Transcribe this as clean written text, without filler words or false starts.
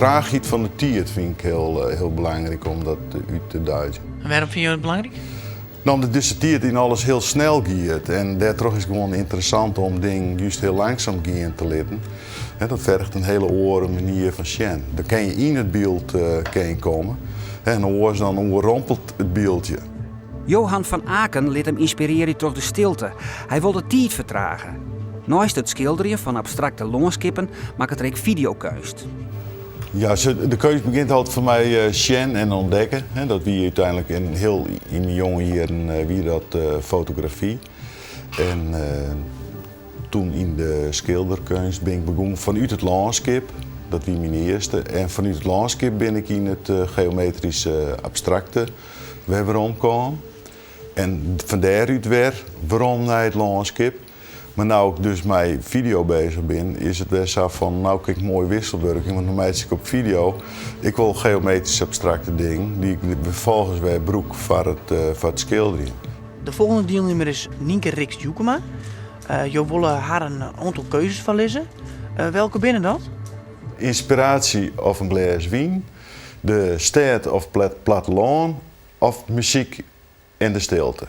Traachheid fan de tiid fyn ik hiel belangryk om dat út te duitsjen. En wêrom fine jo it belangryk? No, omdat dizze tiid yn alles hiel snel giet en dêrtroch is it gewoan ynteressant om dingen just hiel langsum gean te litten. Dat ferget in hiele oare manier fan sjen. Dan kin je yn it byld kin komme en oars dan oerrompelt it byld je. Johan van Aken lit him ynspirearje troch de stilte. Hy wol de tiid fertrage. Neist it skilderjen fan abstrakte lânskippen makket er ek fideokeunst. Ja, de keunst begjint altyd foar my sjen en ûntdekke. Dat wie úteinlik in hiel yn myn jonge jierren wie dat fotografy. En toen yn de skilderkeunst bin ik begûn fanút it lânskip. Dat wie myn earste. En fanút it lânskip bin ik yn it geometryske abstrakte wer weromkaam. En fan dêrút wer werom nei it lânskip. Mar no ik dus mei fideo bezich bin, is it wer sa fan no kin ik moai wisselwurkje, want dan meitsje ik op fideo ek wol geometrysk abstrakte dingen dy't ik ferfolgens wer brûk foar it skilderjen. De folgjende dielnimmer is Nynke Rixt Jukema. Jo wolle har in oantal keuzes foarlizze. Welke binne dat? Ynspiraasje of in glês wyn, de stêd of plattelân of muzyk en de stilte.